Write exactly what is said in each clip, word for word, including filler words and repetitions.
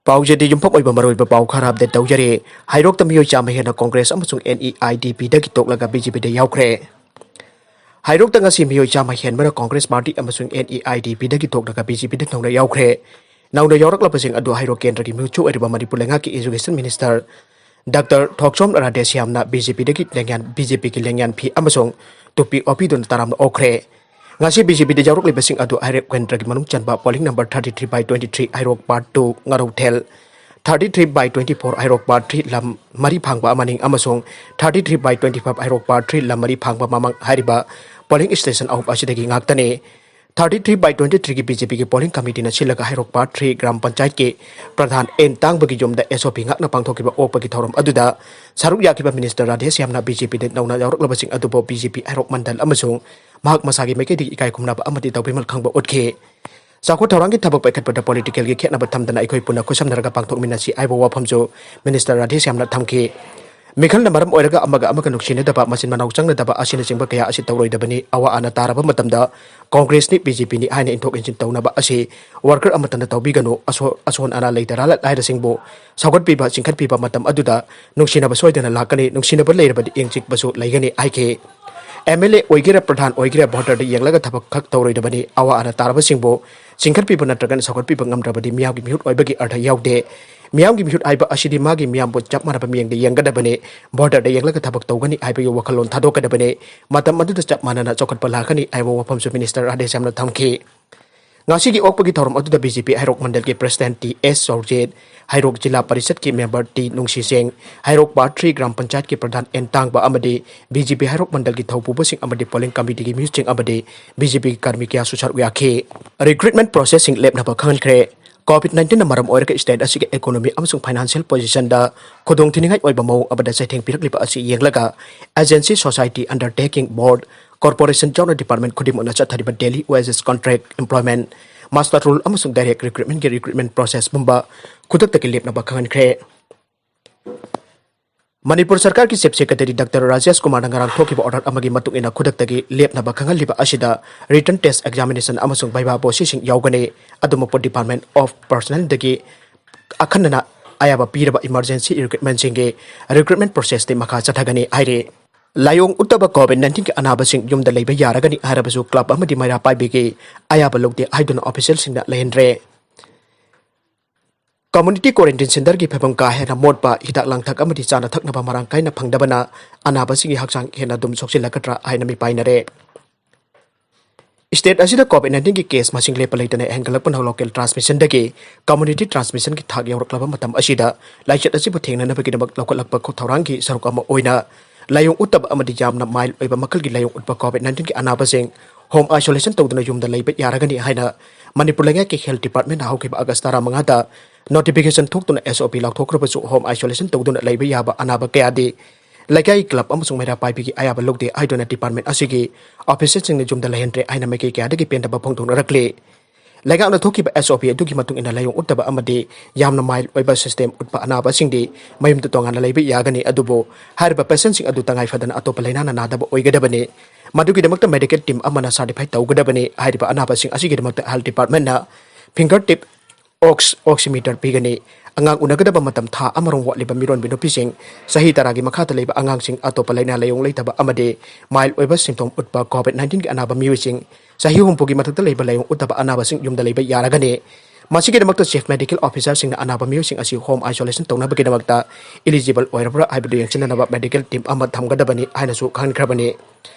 ꯄꯥꯎꯖꯦꯗꯤ ꯌꯨꯝꯐꯝ ꯑꯣꯏꯕ ꯃꯔꯨꯑꯣꯏꯕ ꯄꯥꯎ ꯈꯔ ꯑꯞꯗꯦꯠ ꯇꯧꯖꯔꯤ꯫ ꯍꯩꯔꯣꯛꯇ ꯃꯤꯑꯣꯏ ꯆꯥꯝꯃ ꯍꯦꯟꯅ ꯀꯣꯡꯒ꯭ꯔꯦꯁ ꯑꯃꯁꯨꯡ NEIDP ꯗꯒꯤ ꯇꯣꯛꯂꯒ BJP ꯗ ꯌꯥꯎꯈ꯭ꯔꯦ꯫ ꯍꯩꯔꯣꯛꯇ ꯉꯁꯤ ꯃꯤꯑꯣꯏ ꯆꯥꯝꯃ ꯍꯦꯟꯕꯅ ꯀꯣꯡꯒ꯭ꯔꯦꯁ ꯄꯥꯔꯇꯤ ꯑꯃꯁꯨꯡ NEIDP ꯗꯒꯤ ꯇꯣꯛꯂꯒ BJP ꯗ ꯅꯧꯅ ꯌꯥꯎꯈ꯭ꯔꯦ꯫ ꯅꯧꯅ ꯌꯥꯎꯔꯛꯂꯕꯁꯤꯡ ꯑꯗꯨ ꯍꯩꯔꯣꯛ ꯀꯦꯟꯗ꯭ꯔꯒꯤ ꯃꯤꯍꯨꯠꯁꯨ ꯑꯣꯏꯔꯤꯕ ꯃꯅꯤꯄꯨꯔ ꯂꯩꯉꯥꯛꯀꯤ Education Minister Doctor ꯊꯣꯛꯆꯣꯝ ꯔꯥꯙꯦꯁ꯭ꯌꯥꯝꯅ BJP ꯗꯒꯤ ꯂꯦꯡꯌꯥꯟ, BJP ꯒꯤ ꯂꯦꯡꯌꯥꯟ ꯐꯤ ꯑꯃꯁꯨꯡ ꯇꯨꯄꯤ ꯑꯣꯞꯄꯤꯗꯨꯅ ꯇꯔꯥꯝꯅ ꯑꯣꯛꯈ꯭ꯔꯦ꯫ ꯉꯁꯤ BJP ꯗ ꯌꯥꯎꯔꯛꯂꯤꯕꯁꯤꯡ ꯑꯗꯨ ꯍꯩꯔꯣꯛ ꯀꯦꯟꯗ꯭ꯔꯒꯤ ꯃꯅꯨꯡ ꯆꯟꯕ polling number thirty three by twenty three, Heirok part two, ꯉꯥꯔꯧꯊꯦꯜ, thirty three by twenty four, Heirok part three, ꯂꯝ ꯃꯔꯤ ꯐꯥꯡꯕ ꯃꯅꯤꯡ, ꯑꯃꯁꯨꯡ thirty three by twenty five, Heirok part three, ꯂꯝ ꯃꯔꯤ ꯐꯥꯡꯕ ꯃꯃꯥꯡ ꯍꯥꯏꯔꯤꯕ polling station ꯑꯍꯨꯝ ꯑꯁꯤꯗꯒꯤ ꯉꯥꯛꯇꯅꯤ꯫ Thirty three by twenty three ꯒꯤ BJP ꯒꯤ polling committee ꯅ ꯁꯤꯜꯂꯒ ꯍꯩꯔꯣꯛ part three ꯒ꯭ꯔꯥꯝ ꯄꯟꯆꯥꯌꯠꯀꯤ ꯄ꯭ꯔꯙꯥꯟ ꯑꯦꯟ ꯇꯥꯡꯕꯒꯤ ꯌꯨꯝꯗ SOP ꯉꯥꯛꯅ ꯄꯥꯡꯊꯣꯛꯈꯤꯕ ꯑꯣꯛꯄꯒꯤ ꯊꯧꯔꯝ ꯑꯗꯨꯗ ꯁꯔꯨꯛ ꯌꯥꯈꯤꯕ Minister ꯔꯥꯙꯦꯁ꯭ꯌꯥꯝꯅ BJP ꯗ ꯅꯧꯅ ꯌꯥꯎꯔꯛꯂꯕꯁꯤꯡ ꯑꯗꯨꯕꯨ BJP ꯍꯩꯔꯣꯛ ꯃꯟꯗꯜ ꯑꯃꯁꯨꯡ ꯃꯍꯥꯛ ꯃꯁꯥꯒꯤ ꯃꯥꯏꯀꯩꯗꯒꯤ ꯏꯀꯥꯏ ꯈꯨꯝꯅꯕ ꯑꯃꯗꯤ ꯇꯧꯕꯤꯃꯜ ꯈꯪꯕ ꯎꯠꯈꯤ꯫ ꯆꯥꯎꯈꯠ ꯊꯧꯔꯥꯡꯒꯤ ꯊꯕꯛ ꯄꯥꯏꯈꯠꯄꯗ political ꯒꯤ ꯈꯦꯠꯅꯕ ꯊꯝꯗꯅ ꯑꯩꯈꯣꯏ ꯄꯨꯟꯅ ꯈꯨꯠꯁꯝꯅꯔꯒ ꯄꯥꯡꯊꯣꯛꯃꯤꯟꯅꯁꯤ ꯍꯥꯏꯕ ꯋꯥꯐꯝꯁꯨ Minister ꯔꯥꯙꯦꯁ꯭ꯌꯥꯝꯅ ꯊꯝꯈꯤ꯫ ꯃꯤꯈꯜꯅ ꯃꯔꯝ ꯑꯣꯏꯔꯒ ꯑꯃꯒ ꯑꯃꯒ ꯅꯨꯡꯁꯤꯅꯗꯕ, ꯃꯆꯤꯟ ꯃꯅꯥꯎ ꯆꯪꯅꯗꯕ ꯑꯁꯤꯅꯆꯤꯡꯕ ꯀꯌꯥ ꯑꯁꯤ ꯇꯧꯔꯣꯏꯗꯕꯅꯤ꯫ ꯑꯋꯥ ꯑꯅꯥ ꯇꯥꯔꯕ ꯃꯇꯝꯗ ꯀꯣꯡꯒ꯭ꯔꯦꯁꯅꯤ, BJP ꯅꯤ ꯍꯥꯏꯅ ꯏꯟꯊꯣꯛ ꯏꯟꯁꯤꯟ ꯇꯧꯅꯕ ꯑꯁꯤ worker ꯑꯃꯠꯇꯅ ꯇꯧꯕꯤꯒꯅꯨ꯫ ꯑꯁꯣ-, ꯑꯁꯣꯟ ꯑꯅꯥ ꯂꯩꯇ ꯂꯥꯏꯔꯁꯤꯡꯕꯨ ꯁꯧꯒꯠꯄꯤꯕ, ꯆꯤꯡꯈꯠꯄꯤꯕ ꯃꯇꯝ ꯑꯗꯨꯗ ꯅꯨꯡꯁꯤꯅꯕ ꯁꯣꯏꯗꯅ ꯂꯥꯛꯀꯅꯤ꯫ ꯅꯨꯡꯁꯤꯅꯕ ꯂꯩꯔꯕꯗꯤ ꯏꯪ ꯆꯤꯛꯄꯁꯨ ꯂꯩꯒꯅꯤ ꯍꯥꯏꯈꯤ꯫ MLA ꯑꯣꯏꯒꯦꯔꯥ, ꯄ꯭ꯔꯙꯥꯟ ꯑꯣꯏꯒꯦꯔꯥ, voter ꯗ ꯌꯦꯡꯂꯒ ꯊꯕꯛ ꯈꯛ ꯇꯧꯔꯣꯏꯗꯕꯅꯤ꯫ ꯑꯋꯥ ꯑꯅꯥ ꯇꯥꯔꯕꯁꯤꯡꯕꯨ ꯆꯤꯡꯈꯠꯄꯤꯕ ꯅꯠꯇ꯭ꯔꯒꯅ ꯁꯧꯒꯠꯄꯤꯕ ꯉꯝꯗ꯭ꯔꯕꯗꯤ ꯃꯤꯌꯥꯝꯒꯤ ꯃꯤꯍꯨꯠ ꯑꯣꯏꯕꯒꯤ ꯑꯔꯊ ꯌꯥꯎꯗꯦ꯫ ꯃꯤꯌꯥꯝꯒꯤ ꯃꯤꯍꯨꯠ ꯍꯥꯏꯕ ꯑꯁꯤꯗꯤ ꯃꯥꯒꯤ ꯃꯤꯌꯥꯝꯕꯨ ꯆꯞ ꯃꯥꯟꯅꯕ ꯃꯤꯠꯌꯦꯡꯗ ꯌꯦꯡꯒꯗꯕꯅꯤ꯫ Voter ꯗ ꯌꯦꯡꯂꯒ ꯊꯕꯛ ꯇꯧꯒꯅꯤ ꯍꯥꯏꯕꯒꯤ ꯋꯥꯈꯜꯂꯣꯟ ꯊꯥꯗꯣꯛꯀꯗꯕꯅꯤ꯫ ꯃꯇꯝ ꯑꯗꯨꯗ ꯆꯞ ꯃꯥꯟꯅꯅ ꯆꯥꯎꯈꯠꯄ ꯂꯥꯛꯀꯅꯤ ꯍꯥꯏꯕ ꯋꯥꯐꯝꯁꯨ Minister ꯔꯥꯙꯦꯁ꯭ꯌꯥꯝꯅ ꯊꯝꯈꯤ꯫ ꯉꯁꯤꯒꯤ ꯑꯣꯛꯄꯒꯤ ꯊꯧꯔꯝ ꯑꯗꯨꯗ BJP ꯍꯩꯔꯣꯛ ꯃꯟꯗꯜꯒꯤ President ꯇꯤ ꯑꯦꯁ ꯆꯧꯔꯖꯤꯠ, ꯍꯩꯔꯣꯛ ꯖꯤꯂꯥ ꯄꯔꯤꯁꯠꯀꯤ member ꯇꯤ ꯅꯨꯡꯁꯤꯁꯦꯡ, ꯍꯩꯔꯣꯛ part three ꯒ꯭ꯔꯥꯝ ꯄꯟꯆꯥꯌꯠꯀꯤ ꯄ꯭ꯔꯙꯥꯟ ꯑꯦꯟ ꯇꯥꯡꯕ ꯑꯃꯗꯤ BJP ꯍꯩꯔꯣꯛ ꯃꯟꯗꯜꯒꯤ ꯊꯧꯄꯨꯕꯁꯤꯡ ꯑꯃꯗꯤ polling committee ꯒꯤ ꯃꯤꯍꯨꯠꯁꯤꯡ ꯑꯃꯗꯤ BJP ꯒꯤ ꯀꯔꯃꯤ ꯀꯌꯥꯁꯨ ꯁꯔꯨꯛ ꯌꯥꯈꯤ꯫ Recruitment process ꯁꯤꯡ ꯂꯦꯞꯅꯕ ꯈꯪꯍꯟꯈ꯭ꯔꯦ꯫ COVID nineteen ꯅ ꯃꯔꯝ ꯑꯣꯏꯔꯒ state ꯑꯁꯤꯒꯤ economy ꯑꯃꯁꯨꯡ financial position ꯗ ꯈꯨꯗꯣꯡꯊꯤꯅꯤꯡꯉꯥꯏ ꯑꯣꯏꯕ ꯃꯑꯣꯡ ꯑꯃꯗ ꯆꯩꯊꯦꯡ ꯄꯤꯔꯛꯂꯤꯕ ꯑꯁꯤ ꯌꯦꯡꯂꯒ, agency, society, undertaking, board, corporation ꯌꯥꯎꯅ department ꯈꯨꯗꯤꯡꯃꯛꯅ ꯆꯠꯊꯔꯤꯕ daily wages, contract employment, muster roll ꯑꯃꯁꯨꯡ direct recruitment ꯀꯤ recruitment process ꯄꯨꯝꯕ ꯈꯨꯗꯛꯇꯒꯤ ꯂꯦꯞꯅꯕ ꯈꯪꯍꯟꯈ꯭ꯔꯦ꯫ ꯃꯅꯤꯄꯨꯔ ꯁꯔꯀꯥꯔꯒꯤ Chief Secretary Doctor ꯔꯥꯖꯦꯁ ꯀꯨꯃꯥꯔꯅ ꯉꯔꯥꯡ ꯊꯣꯛꯈꯤꯕ order ꯑꯃꯒꯤ ꯃꯇꯨꯡ ꯏꯟꯅ ꯈꯨꯗꯛꯇꯒꯤ ꯂꯦꯞꯅꯕ ꯈꯪꯍꯜꯂꯤꯕ ꯑꯁꯤꯗ written test examination ꯑꯃꯁꯨꯡ viva voce ꯁꯤꯡ ꯌꯥꯎꯒꯅꯤ꯫ ꯑꯗꯨꯃꯛꯄꯨ Department of Personnel ꯗꯒꯤ ꯑꯈꯟꯅꯅ ꯑꯌꯥꯕ ꯄꯤꯔꯕ emergency recruitmentꯁꯤꯡꯒꯤ recruitment processꯇꯤ ꯃꯈꯥ ꯆꯠꯊꯒꯅꯤ ꯍꯥꯏꯔꯤ꯫ ꯂꯥꯏꯑꯣꯡ ꯎꯠꯇꯕ COVID nineteenꯒꯤ ꯑꯅꯥꯕꯁꯤꯡ ꯌꯨꯝꯗ ꯂꯩꯕ ꯌꯥꯔꯒꯅꯤ ꯍꯥꯏꯔꯕꯁꯨ club ꯑꯃꯗꯤ ꯃꯩꯔꯥ ꯄꯥꯏꯕꯤꯒꯤ ꯑꯌꯥꯕ ꯂꯧꯗꯦ ꯍꯥꯏꯗꯨꯅ officialꯁꯤꯡꯅ ꯂꯩꯍꯟꯗ꯭ꯔꯦ꯫ Community quarantine centreꯒꯤ ꯐꯤꯕꯝ ꯀꯥ ꯍꯦꯟꯅ ꯃꯣꯠꯄ, ꯍꯤꯗꯥꯛ ꯂꯥꯡꯊꯛ ꯑꯃꯗꯤ ꯆꯥꯅ ꯊꯛꯅꯕ ꯃꯔꯥꯡ ꯀꯥꯏꯅ ꯐꯪꯗꯕꯅ ꯑꯅꯥꯕꯁꯤꯡꯒꯤ ꯍꯛꯆꯥꯡ ꯍꯦꯟꯅ ꯑꯗꯨꯝ ꯁꯣꯛꯆꯤꯜꯂꯛꯀꯗ꯭ꯔꯥ ꯍꯥꯏꯅ ꯃꯤꯄꯥꯏꯅꯔꯦ꯫ State ꯑꯁꯤꯗ COVID nineteenꯒꯤ case ꯃꯁꯤꯡ ꯂꯦꯞꯄ ꯂꯩꯇꯅ ꯍꯦꯟꯒꯠꯂꯛꯄꯅ local transmissionꯗꯒꯤ community transmissionꯒꯤ ꯊꯥꯛ ꯌꯧꯔꯛꯂꯕ ꯃꯇꯝ ꯑꯁꯤꯗ ꯂꯥꯏꯆꯠ ꯑꯁꯤꯕꯨ ꯊꯦꯡꯅꯅꯕꯒꯤꯗꯃꯛ ꯂꯧꯈꯠꯂꯛꯄ ꯊꯧꯔꯥꯡꯒꯤ ꯁꯔꯨꯛ ꯑꯃ ꯑꯣꯏꯅ ꯂꯥꯏꯑꯣꯡ ꯎꯠꯇꯕ ꯑꯃꯗꯤ ꯌꯥꯝꯅ mild ꯑꯣꯏꯕ ꯃꯈꯜꯒꯤ ꯂꯥꯏꯑꯣꯡ ꯎꯠꯄ COVID nineteenꯒꯤ ꯑꯅꯥꯕꯁꯤꯡ home isolation ꯇꯧꯗꯨꯅ ꯌꯨꯝꯗ ꯂꯩꯕ ꯌꯥꯔꯒꯅꯤ ꯍꯥꯏꯅ ꯃꯅꯤꯄꯨꯔ ꯂꯩꯉꯥꯛꯀꯤ health departmentꯅ ꯍꯧꯈꯤꯕ August ꯇꯔꯥꯃꯉꯥꯗ notification ꯊꯣꯛꯇꯨꯅ SOP ꯂꯥꯎꯊꯣꯛꯈ꯭ꯔꯕꯁꯨ home isolation ꯇꯧꯗꯨꯅ ꯂꯩꯕ ꯌꯥꯕ ꯑꯅꯥꯕ ꯀꯌꯥꯗꯤ ꯂꯩꯀꯥꯏꯒꯤ club ꯑꯃꯁꯨꯡ ꯃꯩꯔꯥ ꯄꯥꯏꯕꯤꯒꯤ ꯑꯌꯥꯕ ꯂꯧꯗꯦ ꯍꯥꯏꯗꯨꯅ department ꯑꯁꯤꯒꯤ officialꯁꯤꯡꯅ ꯌꯨꯝꯗ ꯂꯩꯍꯟꯗ꯭ꯔꯦ ꯍꯥꯏꯅ ꯃꯥꯏꯀꯩ ꯀꯌꯥꯗꯒꯤ ꯄꯦꯟꯗꯕ ꯐꯣꯡꯗꯣꯛꯅꯔꯛꯂꯤ꯫ ꯂꯩꯉꯥꯛꯅ ꯊꯣꯛꯈꯤꯕ SOP ꯑꯗꯨꯒꯤ ꯃꯇꯨꯡ ꯏꯟꯅ ꯂꯥꯏꯑꯣꯡ ꯎꯠꯇꯕ ꯑꯃꯗꯤ ꯌꯥꯝꯅ mild ꯑꯣꯏꯕ system ꯎꯠꯄ ꯑꯅꯥꯕꯁꯤꯡꯗꯤ ꯃꯌꯨꯝꯗ ꯇꯣꯉꯥꯟꯅ ꯂꯩꯕ ꯌꯥꯒꯅꯤ, ꯑꯗꯨꯕꯨ ꯍꯥꯏꯔꯤꯕ patientꯁꯤꯡ ꯑꯗꯨ ꯇꯉꯥꯏ ꯐꯗꯅ ꯑꯇꯣꯞꯄ ꯂꯥꯏꯅꯥꯅ ꯅꯥꯗꯕ ꯑꯣꯏꯒꯗꯕꯅꯤ꯫ ꯃꯗꯨꯒꯤꯗꯃꯛꯇ medical team ꯑꯃꯅ certify ꯇꯧꯒꯗꯕꯅꯤ꯫ ꯍꯥꯏꯔꯤꯕ ꯑꯅꯥꯕꯁꯤꯡ ꯑꯁꯤꯒꯤꯗꯃꯛꯇ health departmentꯅ finger tip ox- oximeter ꯄꯤꯒꯅꯤ꯫ ꯑꯉꯥꯡ ꯎꯅꯒꯗꯕ ꯃꯇꯝ ꯊꯥ ꯑꯃꯔꯣꯝ ꯋꯥꯠꯂꯤꯕ ꯃꯤꯔꯣꯟꯕꯤ ꯅꯨꯄꯤꯁꯤꯡ, ꯆꯍꯤ ꯇꯔꯥꯒꯤ ꯃꯈꯥꯗ ꯂꯩꯕ ꯑꯉꯥꯡꯁꯤꯡ, ꯑꯇꯣꯞꯄ ꯂꯥꯏꯅꯥ ꯂꯥꯏꯑꯣꯡ ꯂꯩꯇꯕ ꯑꯃꯗꯤ mild ꯑꯣꯏꯕ symptom ꯎꯠꯄ COVID nineteenꯒꯤ ꯑꯅꯥꯕ ꯃꯤꯑꯣꯏꯁꯤꯡ, ꯆꯍꯤ ꯍꯨꯝꯐꯨꯒꯤ ꯃꯊꯛꯇ ꯂꯩꯕ ꯂꯥꯏꯑꯣꯡ ꯎꯠꯇꯕ ꯑꯅꯥꯕꯁꯤꯡ ꯌꯨꯝꯗ ꯂꯩꯕ ꯌꯥꯔꯒꯅꯤ꯫ ꯃꯁꯤꯒꯤꯗꯃꯛꯇ chief medical officerꯁꯤꯡꯅ ꯑꯅꯥꯕ ꯃꯤꯑꯣꯏꯁꯤꯡ ꯑꯁꯤ home isolation ꯇꯧꯅꯕꯒꯤꯗꯃꯛꯇ eligible ꯑꯣꯏꯔꯕ꯭ꯔꯥ ꯍꯥꯏꯕꯗꯨ ꯌꯦꯡꯁꯤꯟꯅꯅꯕ medical team ꯑꯃ ꯊꯝꯒꯗꯕꯅꯤ ꯍꯥꯏꯅꯁꯨ ꯈꯪꯍꯟꯈ꯭ꯔꯕꯅꯤ꯫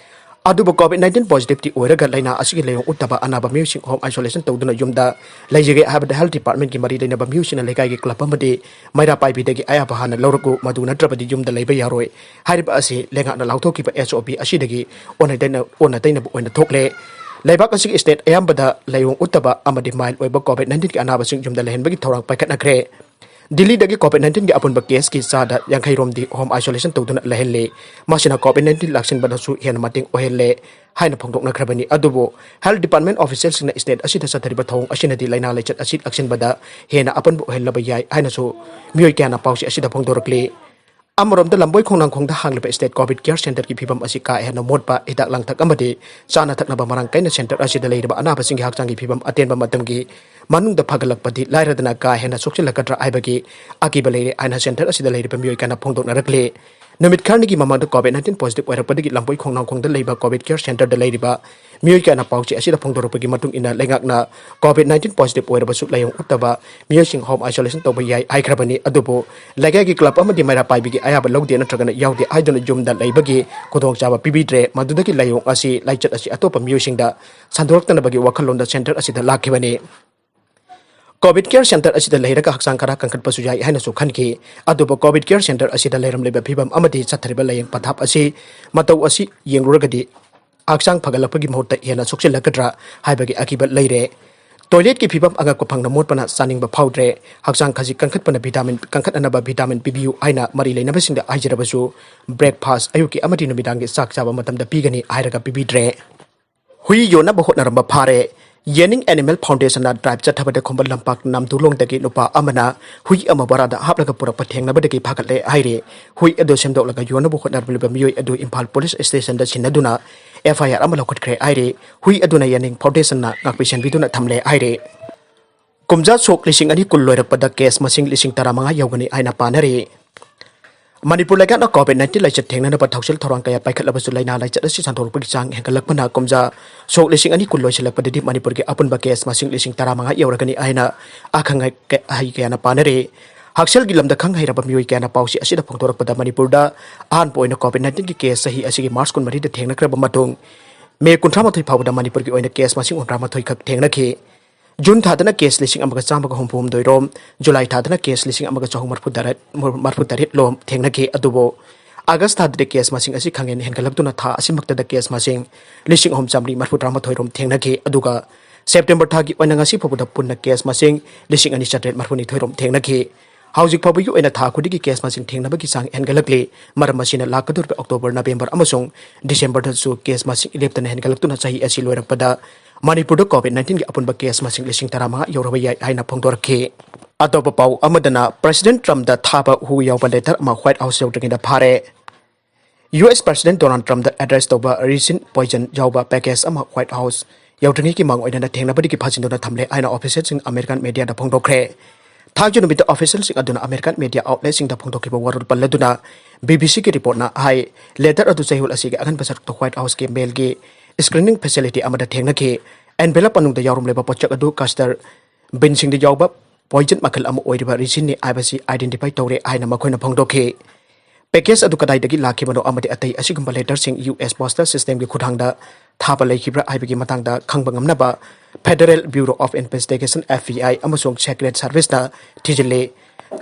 ꯑꯗꯨꯕꯨ COVID nineteen positiveꯇꯤ ꯑꯣꯏꯔꯒ ꯂꯥꯏꯅꯥ ꯑꯁꯤꯒꯤ ꯂꯥꯏꯑꯣꯡ ꯎꯠꯇꯕ ꯑꯅꯥꯕ ꯃꯤꯑꯣꯏꯁꯤꯡ home isolation ꯇꯧꯗꯨꯅ ꯌꯨꯝꯗ ꯂꯩꯖꯒꯦ ꯍꯥꯏꯕꯗ health departmentꯀꯤ ꯃꯔꯤ ꯂꯩꯅꯕ ꯃꯤꯑꯣꯏꯁꯤꯡꯅ ꯂꯩꯀꯥꯏꯒꯤ club ꯑꯃꯗꯤ ꯃꯩꯔꯥ ꯄꯥꯏꯕꯤꯗꯒꯤ ꯑꯌꯥꯕ ꯍꯥꯟꯅ ꯂꯧꯔꯛꯎ, ꯃꯗꯨ ꯅꯠꯇ꯭ꯔꯕꯗꯤ ꯌꯨꯝꯗ ꯂꯩꯕ ꯌꯥꯔꯣꯏ꯫ ꯍꯥꯏꯔꯤꯕ ꯑꯁꯤ ꯂꯩꯉꯥꯛꯅ ꯂꯥꯎꯊꯣꯛꯈꯤꯕ SOP ꯑꯁꯤꯗꯒꯤ ꯑꯣꯟꯅ ꯇꯩꯅ-, ꯑꯣꯟꯅ ꯇꯩꯅꯕ ꯑꯣꯏꯅ ꯊꯣꯛꯂꯦ꯫ ꯂꯩꯕꯥꯛ ꯑꯁꯤꯒꯤ state ꯑꯌꯥꯝꯕꯗ ꯂꯥꯏꯑꯣꯡ ꯎꯠꯇꯕ ꯑꯃꯗꯤ mild ꯑꯣꯏꯕ COVID nineteenꯒꯤ ꯑꯅꯥꯕꯁꯤꯡ ꯌꯨꯝꯗ ꯂꯩꯍꯟꯕꯒꯤ ꯊꯧꯔꯥꯡ ꯄꯥꯏꯈꯠꯅꯈ꯭ꯔꯦ꯫ ꯗꯤꯜꯂꯤꯗꯒꯤ COVID nineteenꯒꯤ ꯑꯄꯨꯟꯕ caseꯀꯤ ꯆꯥꯗ ꯌꯥꯡꯈꯩ ꯔꯣꯝꯗꯤ home isolation ꯇꯧꯗꯨꯅ ꯂꯩꯍꯜꯂꯤ꯫ ꯃꯁꯤꯅ COVID nineteen ꯂꯥꯛꯁꯤꯟꯕꯗꯁꯨ ꯍꯦꯟꯅ ꯃꯇꯦꯡ ꯑꯣꯏꯍꯜꯂꯦ ꯍꯥꯏꯅ ꯐꯣꯡꯗꯣꯛꯅꯈ꯭ꯔꯕꯅꯤ꯫ ꯑꯗꯨꯕꯨ health department officialꯁꯤꯡꯅ state ꯑꯁꯤꯗ ꯆꯠꯊꯔꯤꯕ ꯊꯧꯑꯣꯡ ꯑꯁꯤꯅꯗꯤ ꯂꯥꯏꯅꯥ ꯂꯥꯏꯆꯠ ꯑꯁꯤ ꯂꯥꯛꯁꯤꯟꯕꯗ ꯍꯦꯟꯅ ꯑꯄꯟꯕ ꯑꯣꯏꯍꯜꯂꯕ ꯌꯥꯏ ꯍꯥꯏꯅꯁꯨ ꯃꯤꯑꯣꯏ ꯀꯌꯥꯅ ꯄꯥꯎꯆꯦ ꯑꯁꯤꯗ ꯐꯣꯡꯗꯣꯔꯛꯂꯤ꯫ ꯑꯃꯔꯣꯝꯗ ꯂꯝꯕꯣꯏ ꯈꯣꯡꯅꯥꯡꯈꯣꯡꯗ ꯍꯥꯡꯂꯤꯕ State COVID Care Centreꯒꯤ ꯐꯤꯕꯝ ꯑꯁꯤ ꯀꯥ ꯍꯦꯟꯅ ꯃꯣꯠꯄ, ꯍꯤꯗꯥꯛ ꯂꯥꯡꯊꯛ ꯑꯃꯗꯤ ꯆꯥꯅ ꯊꯛꯅꯕ ꯃꯔꯥꯡ ꯀꯥꯏꯅ centre ꯑꯁꯤꯗ ꯂꯩꯔꯤꯕ ꯑꯅꯥꯕꯁꯤꯡꯒꯤ ꯍꯛꯆꯥꯡꯒꯤ ꯐꯤꯕꯝ ꯑꯇꯦꯟꯕ ꯃꯇꯝꯒꯤ ꯃꯅꯨꯡꯗ ꯐꯒꯠꯂꯛꯄꯗꯤ ꯂꯥꯏꯔꯗꯅ ꯀꯥ ꯍꯦꯟꯅ ꯁꯣꯛꯆꯤꯜꯂꯛꯀꯗ꯭ꯔꯥ ꯍꯥꯏꯕꯒꯤ ꯑꯀꯤꯕ ꯂꯩꯔꯦ ꯍꯥꯏꯅ centre ꯑꯁꯤꯗ ꯂꯩꯔꯤꯕ ꯃꯤꯑꯣꯏ ꯀꯌꯥꯅ ꯐꯣꯡꯗꯣꯛꯅꯔꯛꯂꯤ꯫ ꯅꯨꯃꯤꯠ ꯈꯔꯅꯤꯒꯤ ꯃꯃꯥꯡꯗ COVID nineteen positive ꯑꯣꯏꯔꯛꯄꯗꯒꯤ ꯂꯝꯕꯣꯏ ꯈꯣꯡꯅꯥꯡꯈꯣꯡꯗ ꯂꯩꯕ COVID Care Centreꯗ ꯂꯩꯔꯤꯕ ꯃꯤꯑꯣꯏ ꯀꯌꯥꯅ ꯄꯥꯎꯆꯦ ꯑꯁꯤꯗ ꯐꯣꯡꯗꯣꯔꯛꯄꯒꯤ ꯃꯇꯨꯡ ꯏꯟꯅ, ꯂꯩꯉꯥꯛꯅ COVID nineteen positive ꯑꯣꯏꯔꯕꯁꯨ ꯂꯥꯏꯑꯣꯡ ꯎꯠꯇꯕ ꯃꯤꯑꯣꯏꯁꯤꯡ home isolation ꯇꯧꯕ ꯌꯥꯏ ꯍꯥꯏꯈ꯭ꯔꯕꯅꯤ꯫ ꯑꯗꯨꯕꯨ ꯂꯩꯀꯥꯏꯒꯤ club ꯑꯃꯗꯤ ꯃꯩꯔꯥ ꯄꯥꯏꯕꯤꯒꯤ ꯑꯌꯥꯕ ꯂꯧꯗꯦ ꯅꯠꯇ꯭ꯔꯒꯅ ꯌꯥꯎꯗꯦ ꯍꯥꯏꯗꯨꯅ ꯌꯨꯝꯗ ꯂꯩꯕꯒꯤ ꯈꯨꯗꯣꯡꯆꯥꯕ ꯄꯤꯕꯤꯗ꯭ꯔꯦ꯫ ꯃꯗꯨꯗꯒꯤ ꯂꯥꯏꯑꯣꯡ ꯑꯁꯤ, ꯂꯥꯏꯆꯠ ꯑꯁꯤ ꯑꯇꯣꯞꯄ ꯃꯤꯑꯣꯏꯁꯤꯡꯗ ꯁꯟꯗꯣꯔꯛꯇꯅꯕꯒꯤ ꯋꯥꯈꯜꯂꯣꯟꯗ centre ꯑꯁꯤꯗ ꯂꯥꯛꯈꯤꯕꯅꯤ꯫ COVID Care Centre ꯑꯁꯤꯗ ꯂꯩꯔꯒ ꯍꯛꯆꯥꯡ ꯈꯔ ꯀꯟꯈꯠꯄꯁꯨ ꯌꯥꯏ ꯍꯥꯏꯅꯁꯨ ꯈꯟꯈꯤ꯫ ꯑꯗꯨꯕꯨ COVID Care Centre ꯑꯁꯤꯗ ꯂꯩꯔꯝꯂꯤꯕ ꯐꯤꯕꯝ ꯑꯃꯗꯤ ꯆꯠꯊꯔꯤꯕ ꯂꯥꯏꯌꯦꯡ ꯄꯊꯥꯞ ꯑꯁꯤ, ꯃꯇꯧ ꯑꯁꯤ ꯌꯦꯡꯂꯨꯔꯒꯗꯤ ꯍꯛꯆꯥꯡ ꯐꯒꯠꯂꯛꯄꯒꯤ ꯃꯍꯨꯠꯇ ꯍꯦꯟꯅ ꯁꯣꯛꯆꯤꯜꯂꯛꯀꯗ꯭ꯔꯥ ꯍꯥꯏꯕꯒꯤ ꯑꯀꯤꯕ ꯂꯩꯔꯦ꯫ Toiletꯀꯤ ꯐꯤꯕꯝ ꯑꯉꯛꯄ ꯐꯪꯅ ꯃꯣꯠꯄꯅ ꯆꯥꯅꯤꯡꯕ ꯐꯥꯎꯗ꯭ꯔꯦ꯫ ꯍꯛꯆꯥꯡ ꯈꯖꯤꯛ ꯀꯟꯈꯠꯄꯅ vitamin, ꯀꯟꯈꯠꯅꯅꯕ vitamin ꯄꯤꯕꯤꯌꯨ ꯍꯥꯏꯅ ꯃꯔꯤ ꯂꯩꯅꯕꯁꯤꯡꯗ ꯍꯥꯏꯖꯔꯕꯁꯨ, breakfast, ꯑꯌꯨꯛꯀꯤ ꯑꯃꯗꯤ ꯅꯨꯃꯤꯗꯥꯡꯒꯤ ꯆꯥꯛ ꯆꯥꯕ ꯃꯇꯝꯗ ꯄꯤꯒꯅꯤ ꯍꯥꯏꯔꯒ ꯄꯤꯕꯤꯗ꯭ꯔꯦ꯫ ꯍꯨꯏ ꯌꯣꯟꯅꯕ ꯍꯣꯠꯅꯔꯝꯕ ꯐꯥꯔꯦ꯫ ꯌꯦꯅꯤꯡ Animal Foundationꯅ drive ꯆꯠꯊꯕꯗ ꯈꯨꯝꯕ ꯂꯝꯄꯥꯛ ꯅꯥꯝꯗꯨꯂꯣꯡꯗꯒꯤ ꯅꯨꯄꯥ ꯑꯃꯅ ꯍꯨꯏ ꯑꯃ ꯕꯣꯔꯥꯗ ꯍꯥꯞꯂꯒ ꯄꯨꯔꯛꯄ ꯊꯦꯡꯅꯕꯗꯒꯤ ꯐꯥꯒꯠꯂꯦ ꯍꯥꯏꯔꯤ꯫ ꯍꯨꯏ ꯑꯗꯨ ꯁꯦꯝꯗꯣꯛꯂꯒ ꯌꯣꯟꯅꯕ ꯍꯣꯠꯅꯔꯝꯂꯤꯕ ꯃꯤꯑꯣꯏ ꯑꯗꯨ ꯏꯝꯐꯥꯜ Police Stationꯗ ꯁꯤꯟꯅꯗꯨꯅ FIR ꯑꯃ ꯂꯧꯈꯠꯈ꯭ꯔꯦ ꯍꯥꯏꯔꯤ꯫ ꯍꯨꯏ ꯑꯗꯨꯅ ꯌꯦꯅꯤꯡ Foundationꯅ ꯉꯥꯛꯄꯤ ꯁꯦꯟꯕꯤꯗꯨꯅ ꯊꯝꯂꯦ ꯍꯥꯏꯔꯤ꯫ ꯀꯨꯝꯖꯥ ꯁꯣꯛ ꯂꯤꯁꯤꯡ ꯑꯅꯤ ꯀꯨꯟ ꯂꯣꯏꯔꯛꯄꯗ case ꯃꯁꯤꯡ ꯂꯤꯁꯤꯡ ꯇꯔꯥꯃꯉꯥ ꯌꯧꯒꯅꯤ ꯍꯥꯏꯅ ꯄꯥꯅꯔꯤ꯫ ꯃꯅꯤꯄꯨꯔ ꯂꯩꯉꯥꯛꯅ COVID nineteen ꯂꯥꯏꯆꯠ ꯊꯦꯡꯅꯅꯕ ꯊꯧꯁꯤꯜ ꯊꯧꯔꯥꯡ ꯀꯌꯥ ꯄꯥꯏꯈꯠꯂꯕꯁꯨ ꯂꯥꯏꯅꯥ ꯂꯥꯏꯆꯠ ꯑꯁꯤ ꯁꯟꯗꯣꯔꯛꯄꯒꯤ ꯆꯥꯡ ꯍꯦꯟꯒꯠꯂꯛꯄꯅ ꯀꯨꯝꯖꯥ ꯁꯣꯛ ꯂꯤꯁꯤꯡ ꯑꯅꯤ ꯀꯨꯟ ꯂꯣꯏꯁꯤꯜꯂꯛꯄꯗꯗꯤ ꯃꯅꯤꯄꯨꯔꯒꯤ ꯑꯄꯨꯟꯕ case ꯃꯁꯤꯡ ꯂꯤꯁꯤꯡ ꯇꯔꯥꯃꯉꯥ ꯌꯧꯔꯒꯅꯤ ꯍꯥꯏꯅ ꯑꯈꯪ ꯑꯍꯩ ꯀꯌꯥꯅ ꯄꯥꯅꯔꯤ꯫ ꯍꯛꯁꯦꯜꯒꯤ ꯂꯝꯗ ꯈꯪ ꯍꯩꯔꯕ ꯃꯤꯑꯣꯏ ꯀꯌꯥꯅ ꯄꯥꯎꯆꯦ ꯑꯁꯤꯗ ꯐꯣꯡꯗꯣꯔꯛꯄꯗ ꯃꯅꯤꯄꯨꯔꯗ ꯑꯍꯥꯟꯕ ꯑꯣꯏꯅ COVID nineteenꯒꯤ case ꯆꯍꯤ ꯑꯁꯤꯒꯤ March ꯀꯨꯟꯃꯔꯤꯗ ꯊꯦꯡꯅꯈ꯭ꯔꯕ ꯃꯇꯨꯡ May ꯀꯨꯟꯊ꯭ꯔꯥ ꯃꯥꯊꯣꯏ ꯐꯥꯎꯕꯗ ꯃꯅꯤꯄꯨꯔꯒꯤ ꯑꯣꯏꯅ case ꯃꯁꯤꯡ ꯍꯨꯝꯗ꯭ꯔꯥ ꯃꯥꯊꯣꯏ ꯈꯛ ꯊꯦꯡꯅꯈꯤ꯫ June ꯊꯥꯗꯅ case ꯂꯤꯁꯤꯡ ꯑꯃꯒ ꯆꯥꯝꯃꯒ ꯍꯨꯝꯐꯨ ꯍꯨꯝꯗꯣꯏ ꯔꯣꯝ, July ꯊꯥꯗꯅ case ꯂꯤꯁꯤꯡ ꯑꯃꯒ ꯆꯍꯨꯝ ꯃꯔꯤꯐꯨ ꯇꯔꯦꯠ, ꯃꯔꯤꯐꯨ ꯇꯔꯦꯠ ꯂꯣꯝ ꯊꯦꯡꯅꯈꯤ꯫ ꯑꯗꯨꯕꯨ August ꯊꯥꯗꯗꯤ case ꯃꯁꯤꯡ ꯑꯁꯤ ꯈꯪꯍꯦꯟ ꯍꯦꯟꯒꯠꯂꯛꯇꯨꯅ ꯊꯥ ꯑꯁꯤꯃꯛꯇꯗ case ꯃꯁꯤꯡ ꯂꯤꯁꯤꯡ ꯑꯍꯨꯝ ꯆꯥꯃꯔꯤ ꯃꯔꯤꯐꯨ ꯇꯔꯥꯃꯥꯊꯣꯏ ꯔꯣꯝ ꯊꯦꯡꯅꯈꯤ꯫ ꯑꯗꯨꯒ September ꯊꯥꯒꯤ ꯑꯣꯏꯅ ꯉꯁꯤ ꯐꯥꯎꯕꯗ ꯄꯨꯟꯅ case ꯃꯁꯤꯡ ꯂꯤꯁꯤꯡ ꯑꯅꯤ ꯆꯥꯇ꯭ꯔꯦꯠ ꯃꯔꯤꯐꯨ ꯅꯤꯊꯣꯏ ꯔꯣꯝ ꯊꯦꯡꯅꯈꯤ꯫ ꯍꯧꯖꯤꯛ ꯐꯥꯎꯕꯒꯤ ꯑꯣꯏꯅ ꯊꯥ ꯈꯨꯗꯤꯡꯒꯤ case ꯃꯁꯤꯡ ꯊꯦꯡꯅꯕꯒꯤ ꯆꯥꯡ ꯍꯦꯟꯒꯠꯂꯛꯂꯤ꯫ ꯃꯔꯝ ꯑꯁꯤꯅ ꯂꯥꯛꯀꯗꯧꯔꯤꯕ October, November ꯑꯃꯁꯨꯡ Decemberꯗꯁꯨ case ꯃꯁꯤꯡ ꯂꯦꯞꯇꯅ ꯍꯦꯟꯒꯠꯂꯛꯇꯨꯅ ꯆꯍꯤ ꯑꯁꯤ ꯂꯣꯏꯔꯛꯄꯗ ꯃꯅꯤꯄꯨꯔꯗ COVID nineteenꯒꯤ ꯑꯄꯨꯟꯕ case ꯃꯁꯤꯡ ꯂꯤꯁꯤꯡ ꯇꯔꯥꯃꯉꯥ ꯌꯧꯔꯕ ꯌꯥꯏ ꯍꯥꯏꯅ ꯐꯣꯡꯗꯣꯔꯛꯈꯤ꯫ ꯑꯇꯣꯞꯄ ꯄꯥꯎ ꯑꯃꯗꯅ, President Trumpꯗ ꯊꯥꯕ ꯍꯨ ꯌꯥꯎꯕ letter ꯑꯃ White House ꯌꯧꯗ꯭ꯔꯤꯉꯩꯗ ꯐꯥꯔꯦ꯫ ꯌꯨ ꯑꯦꯁ President Donald Trumpꯗ address ꯇꯧꯕ resin poison ꯌꯥꯎꯕ package ꯑꯃ White House ꯌꯧꯗ꯭ꯔꯤꯉꯩꯒꯤ ꯃꯥꯡ ꯑꯣꯏꯅꯅ ꯊꯦꯡꯅꯕꯗꯒꯤ ꯐꯥꯖꯤꯟꯗꯨꯅ ꯊꯝꯂꯦ ꯍꯥꯏꯅ officialꯁꯤꯡ American mediaꯗ ꯐꯣꯡꯗꯣꯛꯈ꯭ꯔꯦ꯫ ꯊꯥꯡꯖ ꯅꯨꯃꯤꯠꯇ officialꯁꯤꯡ ꯑꯗꯨꯅ American media outletꯁꯤꯡꯗ ꯐꯣꯡꯗꯣꯛꯈꯤꯕ ꯋꯥꯔꯣꯜ ꯄꯜꯂꯗꯨꯅ B B Cꯒꯤ reportꯅ ꯍꯥꯏ, letter ꯑꯗꯨ ꯆꯌꯣꯜ ꯑꯁꯤꯒꯤ ꯑꯉꯟꯕ ꯁꯔꯨꯛꯇ White Houseꯀꯤ mailꯒꯤ screening facility ꯑꯃꯗ ꯊꯦꯡꯅꯈꯤ꯫ Envelope ꯃꯅꯨꯡꯗ ꯌꯥꯎꯔꯝꯂꯤꯕ ꯄꯣꯠꯁꯛ ꯑꯗꯨ castor beanꯁꯤꯡꯗ ꯌꯥꯎꯕ poison ꯃꯈꯜ ꯑꯃ ꯑꯣꯏꯔꯤꯕ resinꯅꯤ ꯍꯥꯏꯕꯁꯤ identify ꯇꯧꯔꯦ ꯍꯥꯏꯅ ꯃꯈꯣꯏꯅ ꯐꯣꯡꯗꯣꯛꯈꯤ꯫ Package ꯑꯗꯨ ꯀꯗꯥꯏꯗꯒꯤ ꯂꯥꯛꯈꯤꯕꯅꯣ ꯑꯃꯗꯤ ꯑꯇꯩ ꯑꯁꯤꯒꯨꯝꯕ letterꯁꯤꯡ ꯌꯨ ꯑꯦꯁ postal systemꯒꯤ ꯈꯨꯠꯊꯥꯡꯗ ꯊꯥꯕ ꯂꯩꯈꯤꯕ꯭ꯔꯥ ꯍꯥꯏꯕꯒꯤ ꯃꯇꯥꯡꯗ ꯈꯪꯕ ꯉꯝꯅꯕ Federal Bureau of Investigation, F B I, ꯑꯃꯁꯨꯡ Secret Serviceꯅ ꯊꯤꯖꯤꯜꯂꯤ꯫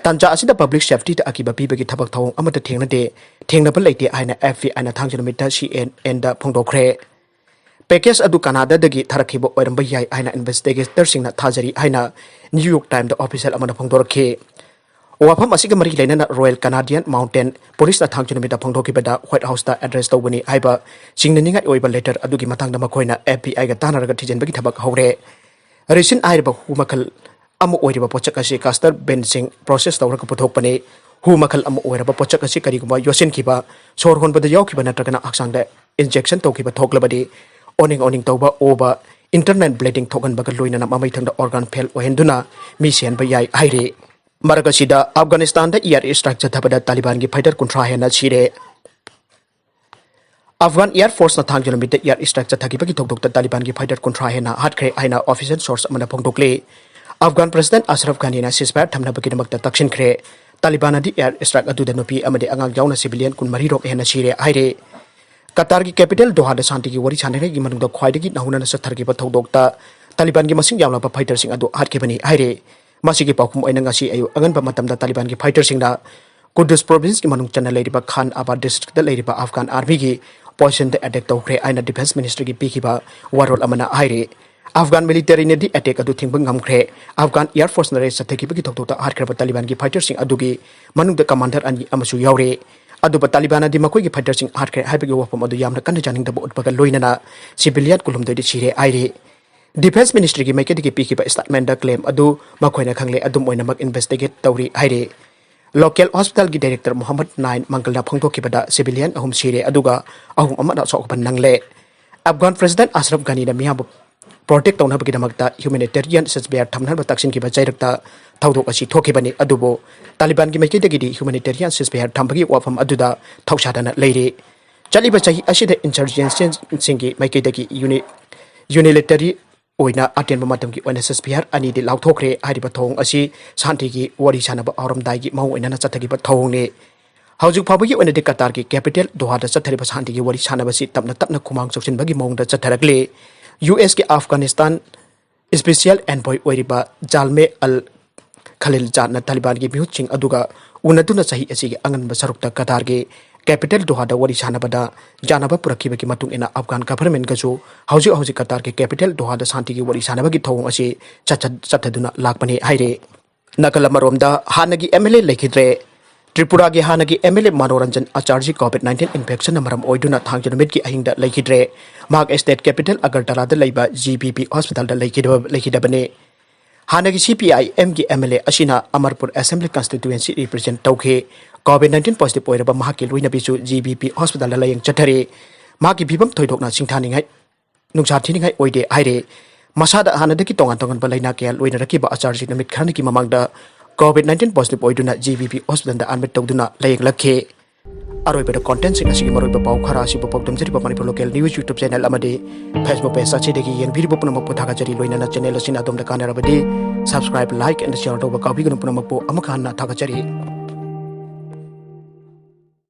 ꯇꯥꯟꯖꯥ ꯑꯁꯤꯗ public safetyꯗ ꯑꯀꯤꯕ ꯄꯤꯕꯒꯤ ꯊꯕꯛ ꯊꯧꯑꯣꯡ ꯑꯃꯠꯇ ꯊꯦꯡꯅꯗꯦ꯫ ꯊꯦꯡꯅꯕ ꯂꯩꯇꯦ ꯍꯥꯏꯅ F B Iꯅ ꯊꯥꯡꯖ ꯅꯨꯃꯤꯠꯇ C N Nꯗ ꯐꯣꯡꯗꯣꯛꯈ꯭ꯔꯦ꯫ Package ꯑꯗꯨ ꯀꯅꯥꯗꯥꯗꯒꯤ ꯊꯥꯔꯛꯈꯤꯕ ꯑꯣꯏꯔꯝꯕ ꯌꯥꯏ ꯍꯥꯏꯅ investigatorꯁꯤꯡꯅ ꯊꯥꯖꯔꯤ ꯍꯥꯏꯅ New York Timesꯇ official ꯑꯃꯅ ꯐꯣꯡꯗꯣꯔꯛꯈꯤ꯫ ꯋꯥꯐꯝ ꯑꯁꯤꯒ ꯃꯔꯤ ꯂꯩꯅꯅ Royal Canadian Mounted Policeꯅ ꯊꯥꯡꯖ ꯅꯨꯃꯤꯠꯇ ꯐꯣꯡꯗꯣꯛꯈꯤꯕꯗ White Houseꯇ address ꯇꯧꯕꯅꯤ ꯍꯥꯏꯕ ꯆꯤꯡꯅꯅꯤꯡꯉꯥꯏ ꯑꯣꯏꯕ letter ꯑꯗꯨꯒꯤ ꯃꯇꯥꯡꯗ ꯃꯈꯣꯏꯅ F B Iꯒ ꯇꯥꯟꯅꯔꯒ ꯊꯤꯖꯤꯟꯕꯒꯤ ꯊꯕꯛ ꯍꯧꯔꯦ꯫ Resin ꯍꯥꯏꯔꯤꯕ ꯍꯨ ꯃꯈꯜ ꯑꯃ ꯑꯣꯏꯔꯤꯕ ꯄꯣꯠꯁꯛ ꯑꯁꯤ castor beanꯁꯤꯡ process ꯇꯧꯔꯒ ꯄꯨꯊꯣꯛꯄꯅꯤ꯫ ꯍꯨ ꯃꯈꯜ ꯑꯃ ꯑꯣꯏꯔꯕ ꯄꯣꯠꯁꯛ ꯑꯁꯤ ꯀꯔꯤꯒꯨꯝꯕ ꯌꯣꯠꯁꯤꯟꯈꯤꯕ, ꯁꯣꯔ ꯍꯣꯟꯕꯗ ꯌꯥꯎꯈꯤꯕ ꯅꯠꯇ꯭ꯔꯒꯅ ꯍꯛꯆꯥꯡꯗ injection ꯇꯧꯈꯤꯕ ꯊꯣꯛꯂꯕꯗꯤ ꯑꯣꯅꯤꯡ ꯑꯣꯅꯤꯡ ꯇꯧꯕ, ꯑꯣꯕ, internal bleeding ꯊꯣꯛꯍꯟꯕꯒ ꯂꯣꯏꯅꯅ ꯃꯃꯩ ꯊꯪꯗ organ fail ꯑꯣꯏꯍꯟꯗꯨꯅ ꯃꯤ ꯁꯤꯍꯟꯕ ꯌꯥꯏ ꯍꯥꯏꯔꯤ꯫ ꯃꯔꯛ ꯑꯁꯤꯗ, Afghanistanꯗ air strike ꯆꯠꯊꯕꯗ ꯇꯥꯂꯤꯕꯥꯟꯒꯤ fighter ꯀꯨꯟꯊ꯭ꯔꯥ ꯍꯦꯟꯅ ꯁꯤꯔꯦ꯫ Afghan Air Forceꯅ ꯊꯥꯡꯖ ꯅꯨꯃꯤꯠꯇ air strike ꯆꯠꯊꯈꯤꯕꯒꯤ ꯊꯧꯗꯣꯛꯇ ꯇꯥꯂꯤꯕꯥꯟꯒꯤ fighter ꯀꯨꯟꯊ꯭ꯔꯥ ꯍꯦꯟꯅ ꯍꯥꯠꯈ꯭ꯔꯦ ꯍꯥꯏꯅ official source ꯑꯃꯅ ꯐꯣꯡꯗꯣꯛꯂꯤ꯫ Afghan President Ashraf Ghaniꯅ ceasefire ꯊꯝꯅꯕꯒꯤꯗꯃꯛꯇ ꯇꯛꯁꯤꯟꯈ꯭ꯔꯦ꯫ ꯇꯥꯂꯤꯕꯥꯟꯅꯗꯤ air strike ꯑꯗꯨꯗ ꯅꯨꯄꯤ ꯑꯃꯗꯤ ꯑꯉꯥꯡ ꯌꯥꯎꯅ civilian ꯀꯨꯟꯃꯔꯤ ꯔꯣꯝ ꯍꯦꯟꯅ ꯁꯤꯔꯦ ꯍꯥꯏꯔꯦ꯫ ꯀꯇꯥꯔꯒꯤ capital ꯗꯣꯍꯥꯗ ꯁꯥꯟꯇꯤꯒꯤ ꯋꯥꯔꯤ ꯁꯥꯟꯅꯔꯤꯉꯩꯒꯤ ꯃꯅꯨꯡꯗ ꯈ꯭ꯋꯥꯏꯗꯒꯤ ꯅꯧꯍꯧꯅꯅ ꯆꯠꯊꯔꯛꯈꯤꯕ ꯊꯧꯗꯣꯛꯇ ꯇꯥꯂꯤꯕꯥꯟꯒꯤ ꯃꯁꯤꯡ ꯌꯥꯝꯂꯕ fighterꯁꯤꯡ ꯑꯗꯨ ꯍꯥꯠꯈꯤꯕꯅꯤ ꯍꯥꯏꯔꯦ꯫ ꯃꯁꯤꯒꯤ ꯄꯥꯎꯈꯨꯝ ꯑꯣꯏꯅ ꯉꯁꯤ ꯑꯌꯨꯛ ꯑꯉꯟꯕ ꯃꯇꯝꯗ ꯇꯥꯂꯤꯕꯥꯟꯒꯤ fighterꯁꯤꯡꯅ ꯀꯨꯗꯨꯁ provinceꯀꯤ ꯃꯅꯨꯡ ꯆꯟꯅ ꯂꯩꯔꯤꯕ ꯈꯥꯟ ꯑꯕꯥꯗ districtꯗ ꯂꯩꯔꯤꯕ Afghan armyꯒꯤ positionꯗ attack ꯇꯧꯈ꯭ꯔꯦ ꯍꯥꯏꯅ defence ministryꯒꯤ ꯄꯤꯈꯤꯕ ꯋꯥꯔꯣꯜ ꯑꯃꯅ ꯍꯥꯏꯔꯤ꯫ Afghan militaryꯅꯗꯤ attack ꯑꯗꯨ ꯊꯤꯡꯕ ꯉꯝꯈ꯭ꯔꯦ꯫ Afghan Air Forceꯅ raid ꯆꯠꯊꯈꯤꯕꯒꯤ ꯊꯧꯗꯣꯛꯇ ꯍꯥꯠꯈ꯭ꯔꯕ ꯇꯥꯂꯤꯕꯥꯟꯒꯤ fighterꯁꯤꯡ ꯑꯗꯨꯒꯤ ꯃꯅꯨꯡꯗ commander ꯑꯅꯤ ꯑꯃꯁꯨ ꯌꯥꯎꯔꯤ꯫ ꯑꯗꯨꯕꯨ ꯇꯥꯂꯤꯕꯥꯟꯅꯗꯤ ꯃꯈꯣꯏꯒꯤ fighterꯁꯤꯡ ꯍꯥꯠꯈ꯭ꯔꯦ ꯍꯥꯏꯕꯒꯤ ꯋꯥꯐꯝ ꯑꯗꯨ ꯌꯥꯝꯅ ꯀꯟꯅ ꯌꯥꯅꯤꯡꯗꯕ ꯎꯠꯄꯒ ꯂꯣꯏꯅꯅ civilian ꯀꯨꯟꯍꯨꯝꯗꯣꯏꯗꯤ ꯁꯤꯔꯦ ꯍꯥꯏꯔꯤ꯫ ꯗꯤꯐꯦꯟꯁ ꯃꯤꯅꯤꯁꯇ꯭ꯔꯤꯒꯤ ꯃꯥꯏꯀꯩꯗꯒꯤ ꯄꯤꯈꯤꯕ ꯁ꯭ꯇꯦꯠꯃꯦꯟꯗ ꯀ꯭ꯂꯦꯝ ꯑꯗꯨ ꯃꯈꯣꯏꯅ ꯈꯪꯂꯦ, ꯑꯗꯨꯝ ꯑꯣꯏꯅꯃꯛ ꯏꯟꯚꯦꯁꯇꯤꯒꯦꯠ ꯇꯧꯔꯤ ꯍꯥꯏꯔꯤ꯫ ꯂꯣꯀꯦꯜ ꯍꯣꯁꯄꯤꯇꯥꯜꯒꯤ ꯗꯥꯏꯔꯦꯛꯇꯔ ꯃꯣꯍꯝꯃꯗ ꯅꯥꯏꯟ ꯃꯪꯒꯜꯅ ꯐꯣꯡꯗꯣꯛꯈꯤꯕꯗ, ꯁꯤꯚꯤꯂꯤꯌꯟ ꯑꯍꯨꯝ ꯁꯤꯔꯦ, ꯑꯗꯨꯒ ꯑꯍꯨꯝ ꯑꯃꯅ ꯑꯁꯣꯛ ꯑꯄꯟ ꯅꯪꯂꯦ꯫ ꯑꯐꯒꯥꯟ ꯄ꯭ꯔꯦꯁꯤꯗꯦꯟꯠ ꯑꯁꯔꯐ ꯘꯅꯤꯅ ꯃꯤꯌꯥꯝꯕꯨ ꯄ꯭ꯔꯣꯇꯦꯛ ꯇꯧꯅꯕꯒꯤꯗꯃꯛꯇ ꯍ꯭ꯌꯨꯃꯦꯅꯤꯇꯦꯔꯤꯌꯟ ꯁꯤꯖꯐꯌꯥꯔ ꯊꯝꯅꯕ ꯇꯛꯁꯤꯟꯈꯤꯕ ꯆꯩꯔꯛꯇ ꯊꯧꯗꯣꯛ ꯑꯁꯤ ꯊꯣꯛꯈꯤꯕꯅꯤ꯫ ꯑꯗꯨꯕꯨ ꯇꯥꯂꯤꯕꯥꯟꯒꯤ ꯃꯥꯏꯀꯩꯗꯒꯤꯗꯤ ꯍ꯭ꯌꯨꯃꯦꯅꯤꯇꯦꯔꯤꯌꯟ ꯁꯤꯖꯐꯌꯥꯔ ꯊꯝꯕꯒꯤ ꯋꯥꯐꯝ ꯑꯗꯨꯗ ꯊꯧꯁꯥꯗꯅ ꯂꯩꯔꯤ꯫ ꯆꯠꯂꯤꯕ ꯆꯍꯤ ꯑꯁꯤꯗ ꯏꯟꯁꯔꯖꯦꯟꯁꯤꯁꯤꯡꯒꯤ ꯃꯥꯏꯀꯩꯗꯒꯤ ꯌꯨꯅꯤ-, ꯌꯨꯅꯤꯂꯦꯇꯔꯤ ꯑꯣꯏꯅ ꯑꯇꯦꯟꯕ ꯃꯇꯝꯒꯤ ꯑꯣꯏꯅ ꯁꯤꯖꯐꯌꯥꯔ ꯑꯅꯤꯗꯤ ꯂꯥꯎꯊꯣꯛꯈ꯭ꯔꯦ꯫ ꯍꯥꯏꯔꯤꯕ ꯊꯧꯑꯣꯡ ꯑꯁꯤ ꯁꯥꯟꯇꯤꯒꯤ ꯋꯥꯔꯤ ꯁꯥꯟꯅꯕ ꯍꯧꯔꯝꯗꯥꯏꯒꯤ ꯃꯑꯣꯡ ꯑꯣꯏꯅꯅ ꯆꯠꯊꯈꯤꯕ ꯊꯧꯑꯣꯡꯅꯤ꯫ ꯍꯧꯖꯤꯛ ꯐꯥꯎꯕꯒꯤ ꯑꯣꯏꯅꯗꯤ ꯀꯇꯥꯔꯒꯤ ꯀꯦꯄꯤꯇꯦꯜ ꯗꯣꯍꯥꯗ ꯆꯠꯊꯔꯤꯕ ꯁꯥꯟꯇꯤꯒꯤ ꯋꯥꯔꯤ ꯁꯥꯟꯅꯕꯁꯤ ꯇꯞꯅ ꯇꯞꯅ ꯈꯨꯃꯥꯡ ꯆꯥꯎꯁꯤꯟꯕꯒꯤ ꯃꯑꯣꯡꯗ ꯆꯠꯊꯔꯛꯂꯤ꯫ ꯌꯨ ꯑꯦꯁꯀꯤ ꯑꯐꯒꯥꯅꯤꯁꯇꯥꯟ ꯁ꯭ꯄꯦꯁꯤꯌꯦꯜ ꯑꯦꯟꯚꯣꯏ ꯑꯣꯏꯔꯤꯕ ꯖꯥꯜꯃꯦ ꯑꯜ ꯈꯂꯤꯜꯖꯥꯗꯅ ꯇꯥꯂꯤꯕꯥꯟꯒꯤ ꯃꯤꯍꯨꯠꯁꯤꯡ ꯑꯗꯨꯒ ꯎꯅꯗꯨꯅ ꯆꯍꯤ ꯑꯁꯤꯒꯤ ꯑꯉꯟꯕ ꯁꯔꯨꯛꯇ ꯀꯇꯥꯔꯒꯤ ꯀꯦꯄꯤꯇꯦꯜ ꯗꯣꯍꯥꯗ ꯋꯥꯔꯤ ꯁꯥꯟꯅꯕꯗ ꯌꯥꯅꯕ ꯄꯨꯔꯛꯈꯤꯕꯒꯤ ꯃꯇꯨꯡ ꯏꯟꯅ, ꯑꯐꯒꯥꯟ ꯒꯚꯔꯟꯃꯦꯟꯠꯀꯁꯨ ꯍꯧꯖꯤꯛ ꯍꯧꯖꯤꯛ ꯀꯇꯥꯔꯒꯤ ꯀꯦꯄꯤꯇꯦꯜ ꯗꯣꯍꯥꯗ ꯁꯥꯟꯇꯤꯒꯤ ꯋꯥꯔꯤ ꯁꯥꯟꯅꯕꯒꯤ ꯊꯧꯑꯣꯡ ꯑꯁꯤ ꯆꯠꯊ-, ꯆꯠꯊꯗꯨꯅ ꯂꯥꯛꯄꯅꯤ ꯍꯥꯏꯔꯤ꯫ ꯅꯥꯀꯜ ꯑꯃꯔꯣꯝꯗ, ꯍꯥꯟꯅꯒꯤ ꯑꯦꯝ ꯑꯦꯜ ꯑꯦ ꯂꯩꯈꯤꯗ꯭ꯔꯦ꯫ ꯇ꯭ꯔꯤꯄꯨꯔꯥꯒꯤ ꯍꯥꯟꯅꯒꯤ M L A Manoranjan Acharjee covid nineteen ꯏꯟꯐꯦꯛꯁꯟꯅ ꯃꯔꯝ ꯑꯣꯏꯗꯨꯅ ꯊꯥꯡꯖ ꯅꯨꯃꯤꯠꯀꯤ ꯑꯍꯤꯡꯗ ꯂꯩꯈꯤꯗ꯭ꯔꯦ꯫ ꯃꯍꯥꯛ ꯁ꯭ꯇꯦꯠ ꯀꯦꯄꯤꯇꯦꯜ ꯑꯒꯔꯇꯂꯥꯗ ꯂꯩꯕ ꯖꯤ ꯕꯤ ꯄꯤ ꯍꯣꯁꯄꯤꯇꯥꯜꯗ ꯂꯩꯈꯤꯗꯕ-, ꯂꯩꯈꯤꯗꯕꯅꯤ꯫ ꯍꯥꯟꯅꯒꯤ ꯁꯤ ꯄꯤ ꯑꯥꯏ ꯑꯦꯝꯒꯤ ꯑꯦꯝ ꯑꯦꯜ ꯑꯦ ꯑꯁꯤꯅ ꯑꯃꯔꯄꯨꯔ ꯑꯦꯁꯦꯝꯕ꯭ꯂꯤ ꯀꯟꯁꯇꯤꯇ꯭ꯋꯦꯟꯁꯤ ꯔꯤꯄ꯭ꯔꯖꯦꯟꯠ ꯇꯧꯈꯤ꯫ ꯀꯣꯚꯤꯗ ꯅꯥꯏꯟꯇꯤꯟ ꯄꯣꯖꯤꯇꯤꯚ ꯑꯣꯏꯔꯕ ꯃꯍꯥꯛꯀꯤ ꯂꯣꯏꯅꯕꯤꯁꯨ ꯖꯤ ꯕꯤ ꯄꯤ ꯍꯣꯁꯄꯤꯇꯥꯜꯗ ꯂꯥꯌꯦꯡ ꯆꯠꯊꯔꯤ꯫ ꯃꯍꯥꯛꯀꯤ ꯐꯤꯕꯝ ꯊꯣꯏꯗꯣꯛꯅ ꯁꯤꯡꯊꯥꯅꯤꯡꯉꯥꯏ, ꯅꯨꯡꯁꯥ ꯊꯤꯅꯤꯡꯉꯥꯏ ꯑꯣꯏꯗꯦ ꯍꯥꯏꯔꯤ꯫ ꯃꯁꯥꯗ ꯍꯥꯟꯅꯗꯒꯤ ꯇꯣꯉꯥꯟ ꯇꯣꯉꯥꯟꯕ ꯂꯥꯏꯅꯥ ꯀꯌꯥ ꯂꯣꯏꯅꯔꯛꯈꯤꯕ ꯑꯆꯥꯔꯖꯤ ꯅꯨꯃꯤꯠ ꯈꯔꯅꯤꯒꯤ ꯃꯃꯥꯡꯗ ꯀꯣꯚꯤꯗ ꯅꯥꯏꯟꯇꯤꯟ ꯄꯣꯖꯤꯇꯤꯚ ꯑꯣꯏꯗꯨꯅ ꯖꯤ ꯕꯤ ꯄꯤ ꯍꯣꯁꯄꯤꯇꯥꯜꯗ ꯑꯦꯗꯃꯤꯠ ꯇꯧꯗꯨꯅ ꯂꯥꯌꯦꯡꯂꯛꯈꯤ꯫ ꯑꯔꯣꯏꯕꯗ ꯀꯣꯟꯇꯦꯟꯠꯁꯤꯡ ꯑꯁꯤꯒꯤ ꯃꯔꯨꯑꯣꯏꯕ ꯄꯥꯎ ꯈꯔ ꯑꯁꯤꯕꯨ ꯄꯥꯎꯗꯝꯖꯔꯤꯕ Manipur local news YouTube channel ꯑꯃꯗꯤ ꯐꯦꯁꯕꯨꯛ ꯄꯦꯖ ꯑꯁꯤꯗꯒꯤ ꯌꯦꯡꯕꯤꯔꯤꯕ ꯄꯨꯝꯅꯃꯛꯄꯨ ꯊꯥꯒꯠꯆꯔꯤ꯫ ꯂꯣꯏꯅꯅ ꯆꯦꯅꯦꯜ ꯑꯁꯤꯅ ꯑꯗꯣꯝꯗ ꯀꯥꯟꯅꯔꯕꯗꯤ subscribe, like and share ꯇꯧꯕ ꯀꯥꯎꯕꯤꯒꯅꯨ꯫ ꯄꯨꯝꯅꯃꯛꯄꯨ ꯑꯃꯨꯛ ꯍꯟꯅ ꯊꯥꯒꯠꯆꯔꯤ꯫